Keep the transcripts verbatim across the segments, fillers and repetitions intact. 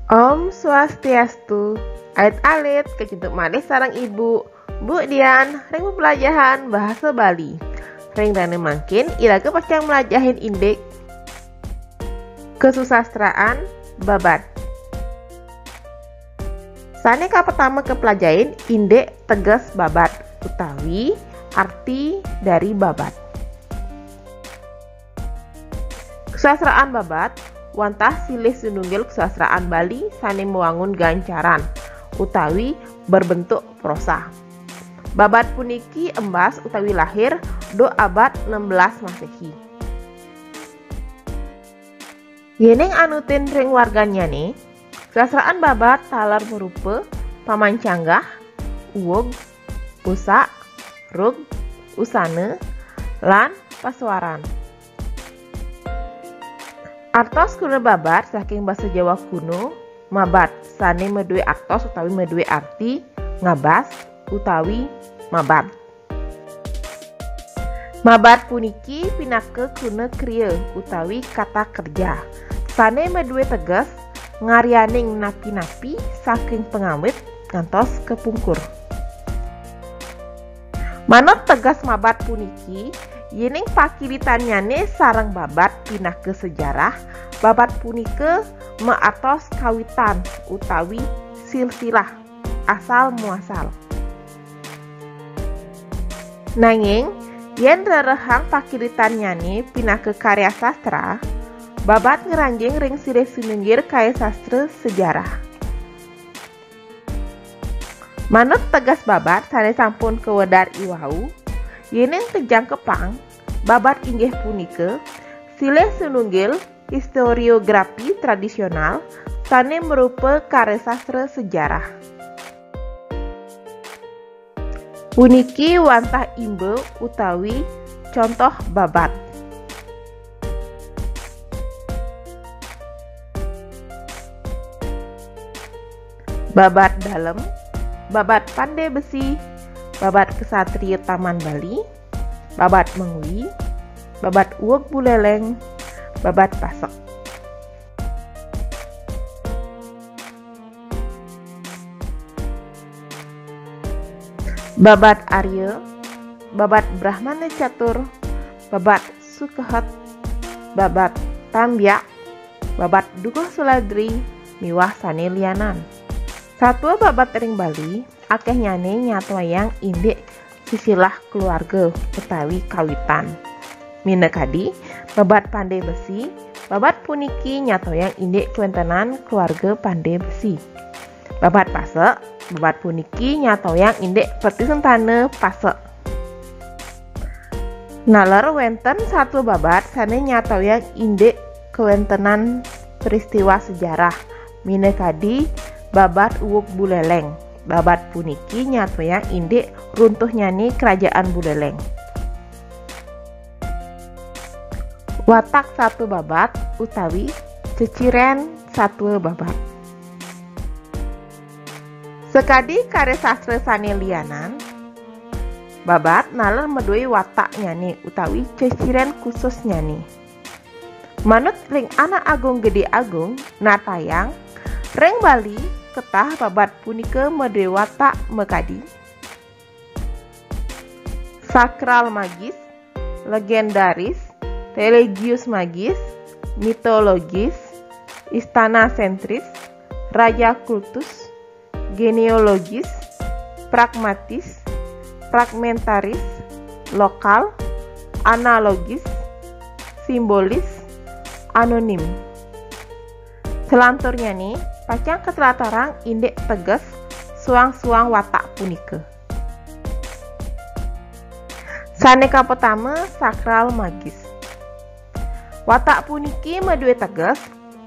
Om Swastiastu, alit-alit, kacunduk malih sareng Ibu, Bu Dian, ring pepelajahan bahasa Bali. Ring dane mangkin, iraga pacang mlajahin indik kasusastraan babad. Sane kapertama kaplajahin indik teges babad utawi arti dari babad. Kasusastraan babad wantah silih sinunggil kasusastraan Bali sane mawangun gancaran utawi berbentuk prosa. Babad puniki embas utawi lahir duk abad enam belas Masehi. Yening anutin ring wargannyane, kasusastraan babad taler marupa pamancanggah, uug, usak, rug, usana, lan paswaran. Artos kruna babad saking basa Jawa kuno, mabad, sane madue artos utawi madue arti ngabas utawi mabad. Mabad puniki pinaka kruna kriya utawi kata kerja, sane madue teges ngaryaning napi-napi saking pangawit ngantos kapungkur. Manut teges mabad puniki, yening pakilitannyane sareng babad pinaka sejarah, babad punika maatos kawitan utawi silsilah asal muasal. Nanging, yen rerehang pakilitannyane pinaka karya sastra, babad ngranjing ring silih sinunggil karya sastra sejarah. Manut teges babad sane sampun kawedar iwau, yening kajangkepang, babad inggih punika silih sinunggil historiografi tradisional sane marupa karya sastra sejarah. Puniki wantah imba utawi contoh babad. Babad Dalem, Babad Pande Besi, Babad Ksatria Taman Bali, Babad Mengwi, Babad Uweg Buleleng, Babad Pasek. Babad Arya, Babad Brahmana Catur, Babad Sukehet, Babad Tambyak, Babad Dukuh Suladri, miwah sane lianan. Satua babad ring Bali akehnyane nyatoyang indik silsilah keluarga utawi kawitan. Minakadi, babad Pande Besi, babad puniki nyatoyang indik kawentenan keluarga Pande Besi. Babad Pasek, babad puniki nyatoyang indik pratisentana Pasek. Naler wenten satua babad sane nyatoyang indik kawentenan peristiwa sejarah, minakadi babad Uweg Buleleng. Babad puniki nyatoyang indik runtuhnyane Kerajaan Buleleng. Watak satua babad utawi ceciren satua babad. Sakadi karya sastra sane lianan, babad naler madue wataknyane utawi ceciren khususnyane. Manut ring Anak Agung Gede Agung, natayang, ring Bali, ketah babad punika madue watak makadi sakral magis, legendaris, religius magis, mitologis, istana sentris, raja kultus, genealogis, pragmatis, fragmentaris, lokal, analogis, simbolis, anonim. Salanturnyane pacang katlatarang indik teges suang-suang watak punika. Sane kapertama, sakral magis. Watak puniki madue teges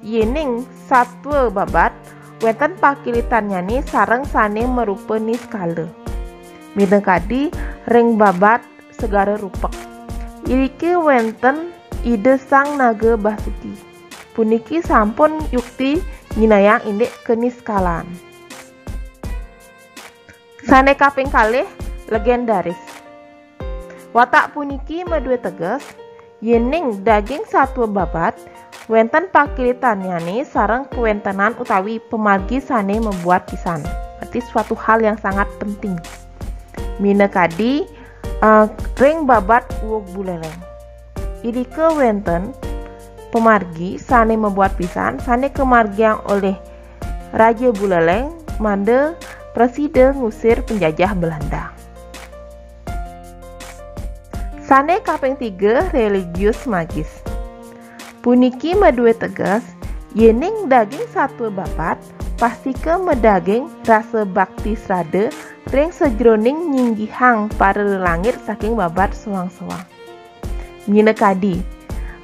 yening satua babad wenten pakilitannyane sareng sane marupa niskala. Minakadi ring babad Segara Rupek. Iriki wenten Ida Sang Naga Basuki. Puniki sampun yukti nyinayang indik kaniskalan. Sane kaping kalih, legendaris. Watak puniki madue teges yening daging satua babad Wénten pakilitannyané sareng kawéntenan utawi pamargi sané mabuat pisan. Berarti suatu hal yang sangat penting. Minakadi eh, ring babad uug Buléléng. Irika wénten pamargi sané mabuat pisan sané kamargiang olih Raja Buléléng mangda prasida ngusir penjajah Belanda. Sané kaping tiga, religius magis. Puniki madué teges, yéning daging satua babad, pastika madaging rasa bakti srada ring sajeroning nyinggihang para lelangit saking babad soang-soang. Minakadi,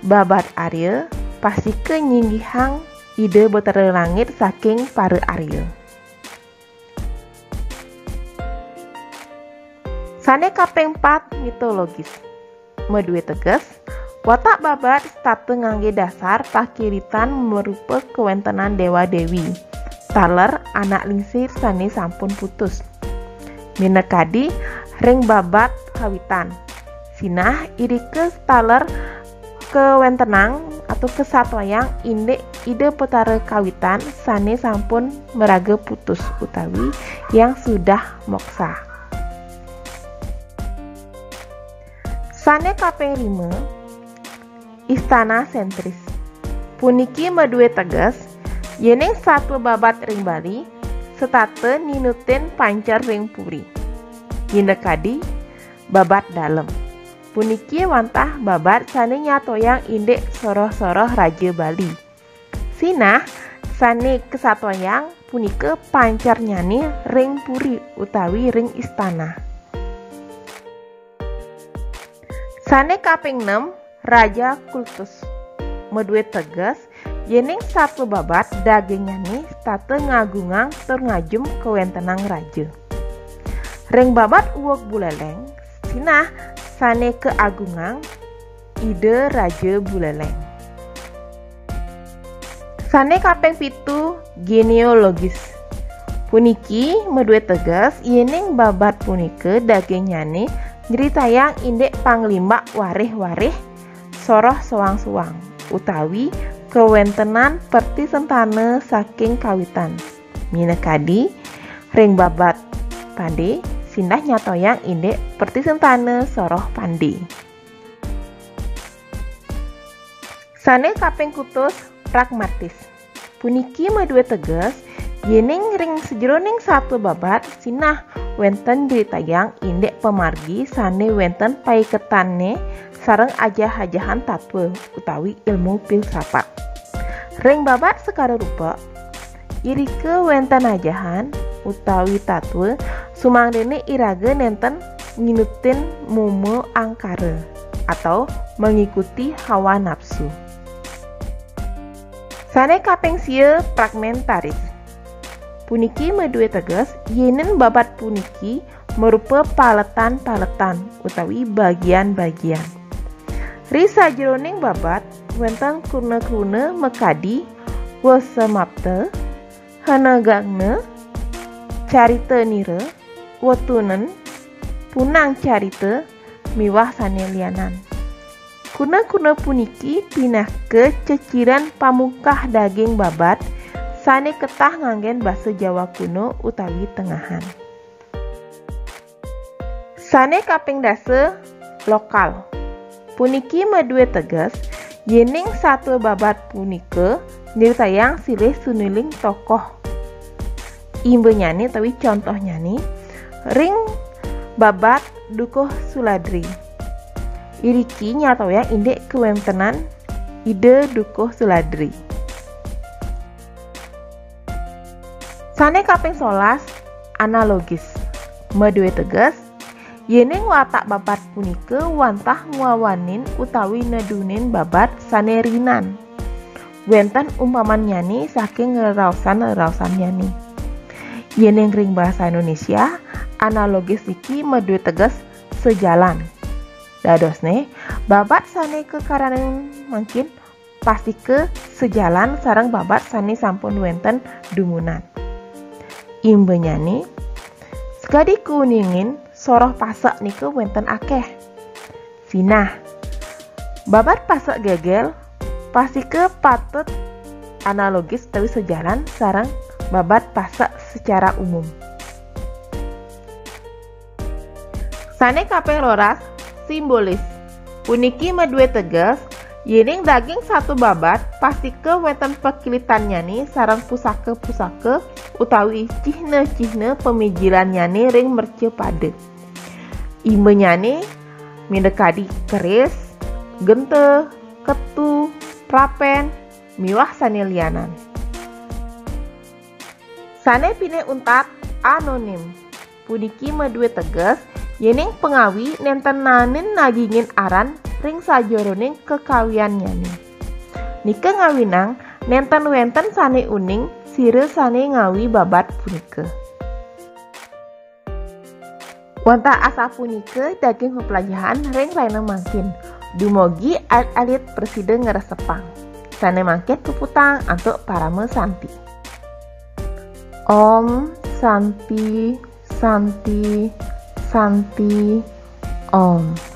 babad Arya, pastika nyinggihang Ida Betara Langit saking para Arya. Sané kaping pat, mitologis. Madué teges, watak babad setata nganggé dasar pakilitan marupa kawéntenan déwa-déwi, taler anak lingsir sané sampun putus. Minakadi ring babad kawitan. Sinah irika taler kawéntenang atau kasatwayang indik Ida Betara Kawitan sané sampun maraga putus utawi yang sudah moksa. Sané kaping lima, istana sentris. Puniki madué teges, yéning satua babad ring Bali, setata ninutin pancer ring puri. Minakadi, babad dalem. Puniki wantah babad sané nyatwayang indik soroh-soroh Raja Bali. Sinah sané kasatwayang punika pancernyané ring puri utawi ring istana. Sané kaping nem, raja kultus. Madué teges, yéning satua babad dagingnyané setata ngagungang tur ngajum kawéntenang raja. Ring babad uug Buléléng, sinah sané kaagungang Ida Raja Buléléng. Sané kaping pitu, généologis. Puniki madué teges yéning babad punika dagingnyané nyritayang indik panglimbak warih-warih soroh soang-soang utawi kawéntenan pertisentana saking kawitan. Minakadi, ring babad pandé sinah nyatwayang indik pertisentana soroh pandé. Sané kaping kutus, pragmatis. Puniki madué teges, yéning ring sajeroning satua babad sinah wénten nyritayang indik pamargi sané wénten paiketané sareng ajah-ajahan tatwa utawi ilmu filsafat. Ring babad sakara rupa, irika wénten ajahan utawi tatwa, sumangdané iraga nénten nginutin moma angkara atau mengikuti hawa nafsu. Sané kaping sia, pragmentaris. Puniki madué teges, yéning babad puniki marupa paletan-paletan utawi bagian-bagian. Ri sajeroning babad wénten kruna-kruna makadi, Wasamapta, Hanagangna, Carita Nira, Watunen, Punang Carita, miwah sané lianan. Kruna-kruna puniki pinaka ceciren pamungkah daging babad sané ketah nganggén basa Jawa kuno utawi tengahan. Sané kaping dasa, lokal. Puniki madué teges, yéning satua babad punika nyritayang silih suniling tokoh. Imbanyané utawi contohnyané, ring babad Dukuh Suladri. Iriki nyatwayang indik kawéntenan Ida Dukuh Suladri. Sané kaping solas, analogis. Madué teges, yéning watak babad punika wantah ngwawanin utawi nedunin babad sané riinan. Wénten umpamannyané saking reraosan-reraosannyané. Yéning ring basa Indonesia, analogis niki madué teges sejalan. Dadosné, babad sané kakaranin mangkin pastika sejalan sareng babad sané sampun wénten dumunan. Imbanyané, sakadi kauningin soroh pasek nika wénten akéh. Sinah, babad pasek gégél Pastika patut analogis utawi sejalan sareng babad pasa secara umum. Sane kaping roras, simbolis. Puniki madue teges, yening daging satu babad pastika wenten pakilitannyane sareng pusaka-pusaka utawi cihna-cihna pamijilannyane ring mercapada. Imbanyane minakadi keris, genta, ketu, prapen, miwah sane lianan. Sane pinih untat, anonim. Puniki madue teges, yening pangawi nenten naenin nagingin aran ring sajeroning kakawiannyane. Nika ngawinang nenten wenten sane uning sira sane ngawi babad punika. Wantah asapunika daging peplajahan ring rahina mangkin. Dumugi alit-alit prasida ngresepang. Sane mangkin puputang antuk parama santi. Om Santi, Santi, Santi, Om.